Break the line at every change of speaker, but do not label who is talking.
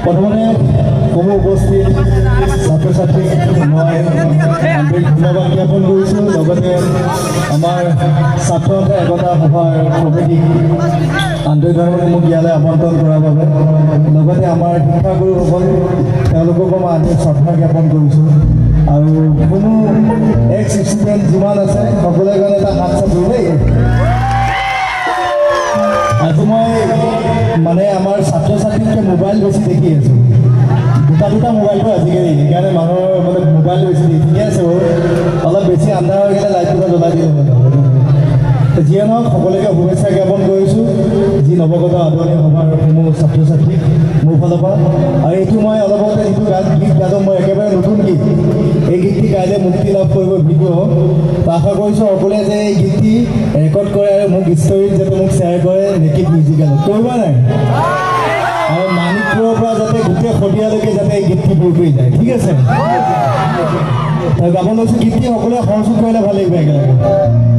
প্ৰথমতে সমূহ উপস্থিত ছাত্ৰ ছাত্ৰীক মই আন্তৰিক ধন্যবাদ জ্ঞাপন কৰিছোঁ। লগতে আমাৰ ছাত্ৰ একতা সভাৰ কমিটিক আন্তৰিক ধন্যবাদ মোক ইয়ালৈ আমন্ত্ৰণ কৰাৰ বাবে। লগতে আমাৰ শিক্ষাগুৰুসকল, তেওঁলোককো মই আন্তৰিক শ্ৰদ্ধা জ্ঞাপন কৰিছোঁ। আৰু কোনো এক্স ষ্টুডেণ্ট যিমান আছে, সকলোৰে কাৰণে এটা হাত চাপৰি দেই। আজি মই মানে আমাৰ ছাত্ৰ ছাত্ৰীতকৈ মোবাইল বেছি দেখি আছোঁ। দুটা দুটা মোবাইলটো আজিকালি, সেইকাৰণে মানুহৰ মানে মোবাইল বেছি দেখি। ঠিকে আছে বাৰু, অলপ বেছি আন্ধাৰ হৈ গ'লে লাইট দুটা জ্বলাই দিলে হ'ল। যিয়ে নহওক, সকলোকে শুভেচ্ছা জ্ঞাপন কৰিছোঁ যি নৱগত আদৰণি সভাৰ সমূহ ছাত্ৰ ছাত্ৰীক মোৰ ফালৰ পৰা। আৰু এইটো মই অলপ আগতে যিটো গান গীত গালোঁ, মই একেবাৰে নতুন গীত। এই গীতটি কাইলৈ মুক্তি লাভ কৰিব ভিডিঅ'। তো আশা কৰিছোঁ সকলোৱে যে এই গীতটি ৰেকৰ্ড কৰে আৰু মোক ষ্টৰীত যাতে মোক শ্বেয়াৰ কৰে নেকিব মিউজিকেলত। কৰিব নাই? আৰু মাণিকপুৰৰ পৰা যাতে গোটেই শদিয়ালৈকে যাতে এই গীতটি বিয়পি যায়। ঠিক আছে, তো গাব লৈছোঁ গীতটি। সকলোৱে সহযোগ কৰিলে ভাল লাগিব একেলগে।